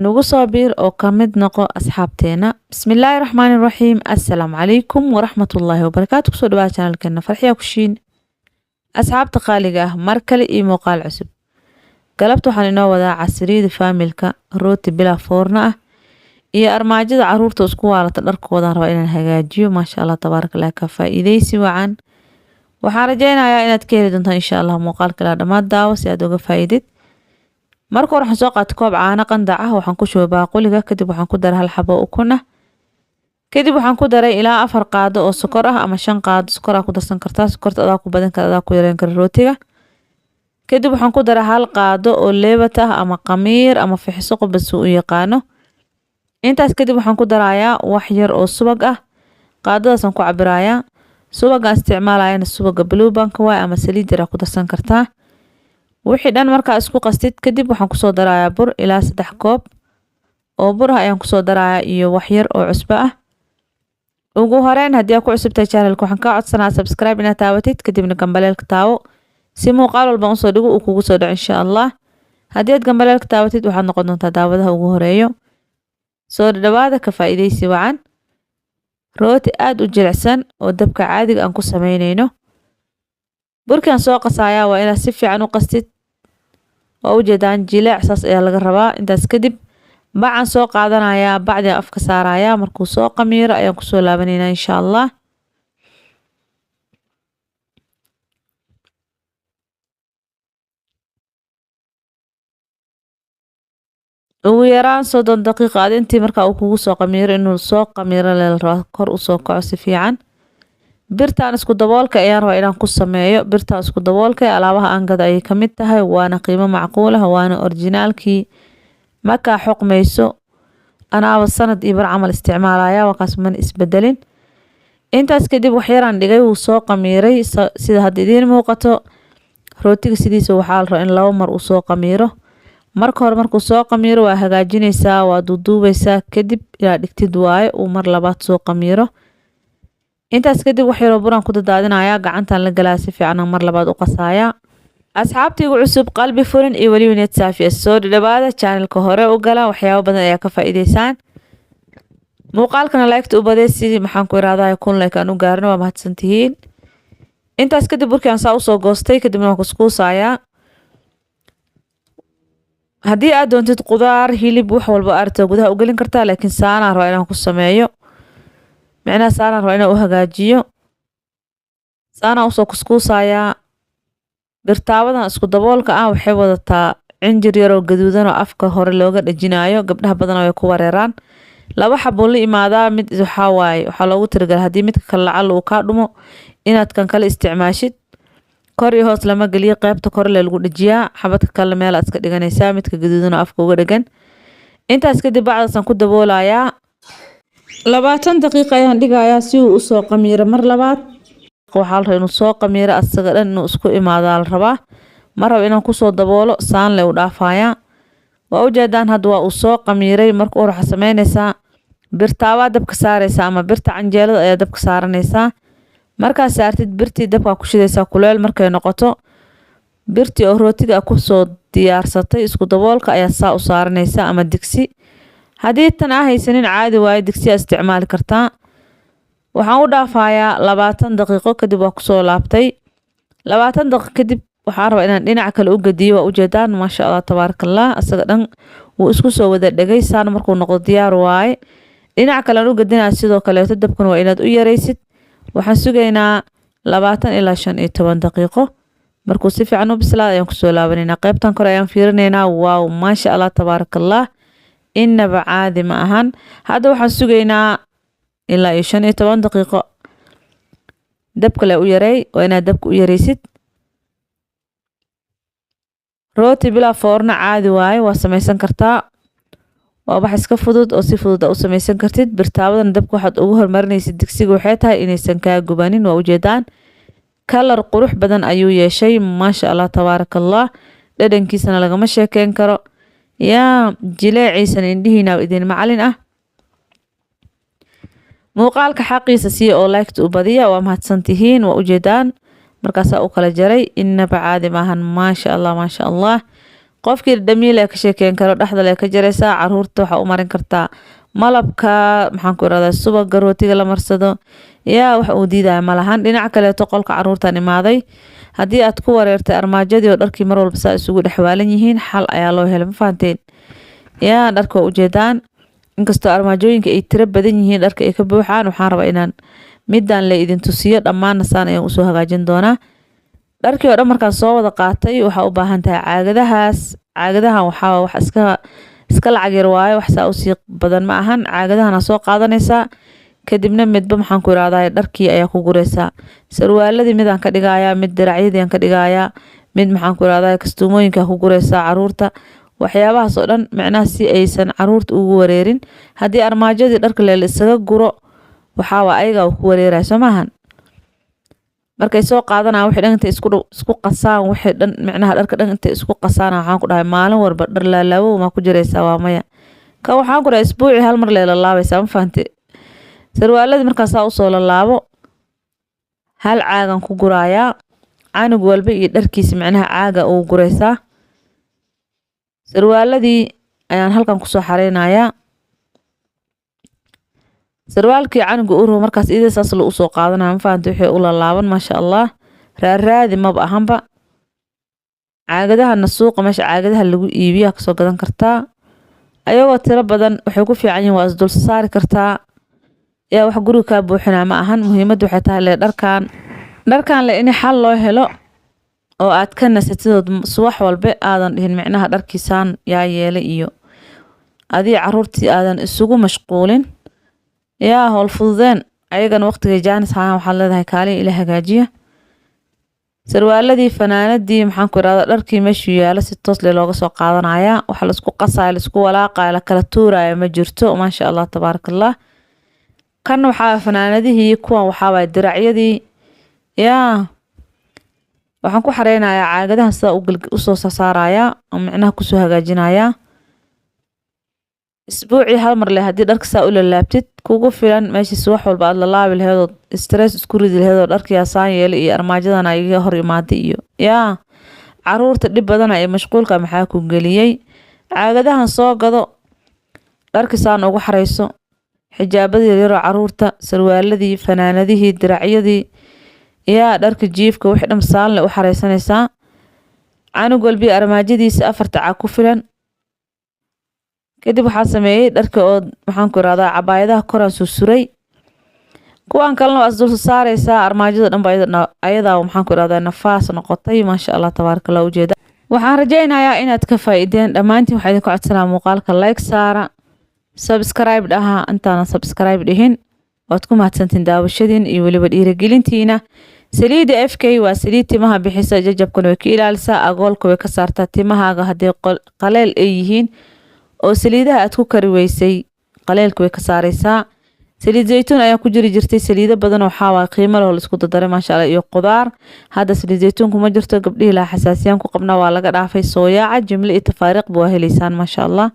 Nagu soo biir oo ka mid noqo asxaabteena. Bismillaahi raxmaani raxiim. Assalaamu calaykum waraxmatullaahi wabarakaatu. Kusoo dhawaada channelkeena Farxiya Kushiin. Asxaabta qaaliga ah, mar kale iyo muuqaal cusub. Galabta waxaan inoo wadaa casriyada faamilka, rooti bilaa foorno ah iyo armaajada caruurta isku waalata dharkoodaan rabaa inaan hagaajiyo. Maasha Allah, tabaaraka Allah, ka faa'iidaysi wacan. Waxaan rajaynayaa inaad ka heli doontaan insha Allah. Muuqaalka ilaa dhammaad daawo si aad uga faa'iidid. Marka hore waxaan soo qaatay koob caano qandac ah, waxaan ku shubay baaquliga. Kadib waxaan ku daray hal xabo ukun ah. Kadib waxaan ku daray ilaa 4 qaado oo sokor ah ama 5 qaado sokor ah ku darsan kartaa. Sokorta adaa ku badan kara, adaa ku yareyn kara rootiga. Kadib waxaan ku daray hal qaado oo leebat ah ama qamiir ama fixiso, qofba si u yaqaano. Intaas kadib waxaan ku darayaa wax yar oo subag ah, qaadadaasaan ku cabirayaa. Subagaan isticmaalayana subaga Blue Bandka waay, ama saliid yar ku darsan kartaa. Wixii dhan markaa isku qastid kadib waxaan kusoo darayaa bur, ilaa 3 koob oo bur ah ayaan kusoo darayaa iyo wax yar oo cusbo ah. Ugu horeyn, haddii aad ku cusubtahay channelka, waxaan kaa codsanaa subscribe inaad taabatid, kadibna gambaleelka taawo si muuqaal walba usoo dhigo uu kugu soo dhaco insha Allah. Haddii aad gambaleelka taabatid, waxaad noqon doontaa daawadaha ugu horeeyo. Soo dhawaada, ka faa'iidaysi wacan. Rooti aad u jilicsan oo dabka caadiga aan ku sameynayno. Burkaan soo qasayaa, waa inaad si fiican u qastid. Waa ujeedaan, jileec saas ayaa laga rabaa. Intaas kadib bacaan soo qaadanayaa, bacdii afka saarayaa. Markuu soo qamiiro ayaan kusoo laabanaynaa insha Allah. Ugu yaraan 30 daqiiqo aad intii markaa uu kugu soo qamiiro, inuu soo qamiiro la rabaa, kor usoo kaco si fiican. Birtaan isku daboolka ayaan rabaa inaan ku sameeyo. Birtaan isku daboolka ee alaabaha aan gada ayay ka mid tahay, waana qiimo macquul ah, waana originaalkii, makaa xoqmayso. Anaaba sanad iyo bar camal isticmaalaya, waa kaas, mana isbedelin. Intaas kadib wax yaraan dhigay, wuu soo qamiiray sida hadda idiin muuqato. Rootiga sidiisa waxaa la rabaa in 2 mar uu soo qamiiro. Marka hore markuu soo qamiiro waa hagaajinaysaa, waa duuduubaysaa, kadib inaad dhigtid waaye uu mar labaad soo qamiiro. Intaas kadib wax yaroo buraan ku dadaadinayaa, gacantaan la galaa, si fiican mar labaad u qasaaya. Asxaabtiigu cusub, qalbi furin iyo weliba niyad saafi ah, soo dhawaada channelka, hore u gala, waxyaabo badan ayaa ka faa'iideysaan. Muuqaalkana like-ta u baday si maxaan ku irahdaa 1000 like aan u gaarno. Waa mahadsantihiin. Intaas kadib burkii aan saa usoo goostay, kadibna waan kuskuusayaa. Haddii aad doontid qudaar, hilib, wax walba aragta gudaha u gelin kartaa, laakiin saanaan rabaa inaan ku sameeyo, micnaha saanaan rabaa inaan u hagaajiyo. Saanaan usoo kuskuusayaa. Birtaabadan isku daboolka ah waxay wadataa cinjir yaroo gaduudan oo afka hore looga dhajinayo. Gabdhaha badanaa way ku wareeraan. 2 xabuu la imaadaa. Mid waxaa waaye waxaa loogu talagalay haddii midka kale lacala uu kaa dhumo inaad kan kale isticmaashid. Kor iyo hoos lama geliyo, qaybta kore le lagu dhajiyaa. Xabadka kale meel aad iska dhiganaysaa, midka gaduudan oo afka uga dhagan. Intaas kadib bacdaasaan ku daboolayaa, 20 daqiiqo ayaan dhigayaa si uu usoo qamiiro mar labaad. Waxaa la rabaa inuu soo qamiiro asaga dhan, inuu isku imaadaa la rabaa. Ma rabo inaan kusoo daboolo, saan le u dhaafayaa. Waa ujeedaan, hadda waa uu soo qamiiray. Marka hore waxaa sameynaysaa birtaabaa dabka saaraysaa ama birta canjeelada ayaa dabka saaranaysaa. Markaad saartid birtii, dabkaa ku shidaysaa. Kuleel markay noqoto, birtii oo rootiga kusoo diyaarsatay isku daboolka ayaa saa u saaranaysaa, ama digsi. Haddii tan aa haysanin, caadi waaye, digsi aa isticmaali kartaa. Waxaan u dhaafayaa 20 daqiiqo, kadib waa kusoo laabtay. 20 daqiiqo kadib waxaan rabaa inaan dhinaca kale u gediyo. Waa ujeedaan, maasha Allah, tabaaraka Allah, asaga dhan wuu isku soo wada dhegay. Saan markuu noqdo diyaar waaye. Dhinaca kale aan u gedinaa sidoo kaleeto. Dabkan waa inaad u yaraysid. Waxaan sugaynaa 20 ilaa 15 daqiiqo. Markuu si fiican u bislaado ayaan kusoo laabanaynaa. Qaybtan kore ayaan fiirinaynaa. Wow, maasha Allah, tabaaraka Allah, inaba caadi ma ahan. Hadda waxaan sugaynaa ilaa iyo 15 daqiiqo. Dabka le u yareey, waa inaad dabka u yaraysid. Rooti bilaa foorno caadi waaye, waa samaysan kartaa. Waa wax iska fudud oo si fudud aa u samaysan kartid. Birtaabadan dabka waxaad ugu hormarinaysid digsiga waxay tahay inaysan kaa gubanin. Waa ujeedaan, kalar qurux badan ayuu yeeshay, maasha Allah, tabaaraka Allah. Dhadhankiisana lagama sheekeyn karo, yaa jileeciisana indhihiina idin macalin ah. Muuqaalka xaqiisa siiya oo like-ta u badiya. Waa mahadsantihiin. Waa ujeedaan, markaasaa u kala jaray, inaba caadi maahan. Maasha Allah, maasha Allah. Qofkii dhadhamiye ka sheekeyn karo. Dhexda lee ka jaraysaa. Caruurta waxaa u marin kartaa malabka, maxaan ku irahdaa, subaga rootiga la marsado. Yaa wax uu diidaya malahan. Dhinaca kaleeto, qolka caruurtan imaaday. Haddii aad ku wareertay armaajadii oo dharkii mar walba saa isugu dhexwaalan yihiin, xal ayaa loo helay, ma fahanteen? Yaa dharka waa ujeedaan, inkastoo armaajooyinka ay tiro badan yihiin, dharka ay ka buuxaan. Waxaan rabaa inaan midaan la idin tusiyo. Dhammaanna saan ayaan usoo hagaajin doonaa. Dharkii oo dhan markaan soo wada qaatay, waxaa u baahan tahay caagadahaas. Caagadahan waxaa wax iska lacag yar waaye, wax saa usii badan ma ahan. Caagadahana soo qaadanaysaa, kadibna midba, maxaan ku irahdaa, dharkii ayaa ku guraysaa. Sarwaaladii midaan ka dhigayaa, mid diracyadii aan ka dhigayaa, mid, maxaan ku irahdaa, kastuumooyinka ku guraysaa caruurta. Waxyaabahaas oo dhan micnaha si aysan caruurta ugu wareerin. Haddii armaajadii dharka leel isaga guro, waxaa waa ayaga ku wareeraya, soo maahan? Markay soo qaadanayaan waxay dhan intay isku qasaan, waxay dhan micnaha dharka dhan intay isku qasaan, waxaan ku dhahay maalin walba dhar laalaabow maa ku jiraysaa? Waa maya. Ka waxaan ku dhahay isbuucii hal mar lee lalaabaysaa, ma fahante? Sarwaaladii markaa saa usoo lalaabo, hal caagan ku guraayaa. Canug walba iyo dharkiisa micnaha caaga ugu guraysaa. Sarwaaladii ayaan halkan kusoo xareynayaa. Sarwaalkii canuga u rabo markaas ida saas la usoo qaadanaya, ma fahante? Wixii u lalaaban, maasha Allah, raaraadi maba ahanba. Caagadahana suuqa meesha caagadaha lagu iibiyaa kasoo gadan kartaa, ayagoo tiro badan. Waxay ku fiican yihiin waa isdul saari kartaa. Yaa wax guriga kaa buuxinaa ma ahan. Muhiimadda waxay tahay le dharkan le in xal loo helo oo aad ka nasatidood subax walba aadan dhihin micnaha dharkiisaan yaa yeelay, iyo adii caruurtii aadan isugu mashquulin. Yaa howl fududeen ayagana waqtigay jaanis hayaan, waxaad leedahay kaaliya ila hagaajiya. Sarwaaladii, fanaanadii, maxaan ku irahdaa, dharkii meeshuu yaalo si toos leh looga soo qaadanayaa. Waxa laisku qasaayo, laisku walaaqayo, la kala tuuraayo ma jirto. Maasha Allah, tabaaraka Allah. Kan waxaa fanaanadihii, kuwan waxaa waay diracyadii. Yaa waxaan ku xareynayaa caagadahan, sidaa usoo sasaarayaa oo micnaha kusoo hagaajinayaa. Isbuucii hal mar leh haddii dharka saa u lalaabtid, kugu filan meeshii subax walba aad lalaabi laheed oo stress isku ridi laheed oo dharkii asaan yeelay iyo armaajadan iga hor imaaday iyo yaa caruurta dhib badana ee mashquulka maxaa ku geliyey. Caagadahan soo gado, dharki saan ugu xareyso: xijaabadii yaryaroo caruurta, sarwaaladii, fanaanadihii, diracyadii, yaa dharka jiifka, wixii dhan saanle u xareysanaysaa. Canug walbii armaajadiisa afarta caag ku filan. Kadib waxaa sameeyey dharka oo, maxaan ku irahdaa, cabaayadaha koraan sursuray. Kuwan kalena waa isdul saareysaa. Armaajada dhan ba ayadaa, maxaan ku irahdaa, nafaas noqotay. Maasha Allah, tabaaraka Allah. Ujeeda, waxaan rajaynayaa inaad ka faa'iideen dhammaantiin. Waxaa idinka codsanaa muuqaalka like saara, subscribe dhaha intaanan subscribe dhihin. Waad ku mahadsantiin daawashadiin iyo weliba dhiirigelintiina. Saliidda FK waa saliid timaha bixisa, jajabkana way ka ilaalisaa, agoolka way ka saartaa. Timahaaga haddii qaleel ay yihiin oo saliidaha aad ku kari weysay, qaleelka way ka saareysaa. Saliid zaytuun ayaa ku jiri jirtay, saliido badan oo waxaa waay qiimo leh oo la isku dardaray, maasha Allah, iyo qudaar. Hadda saliid zaytuun kuma jirto, gabdhihii laha xasaasiyaan ku qabnaa waa laga dhaafay. Sooyaaca jimle iyo tafaariiqba waa heleysaan, maasha Allah.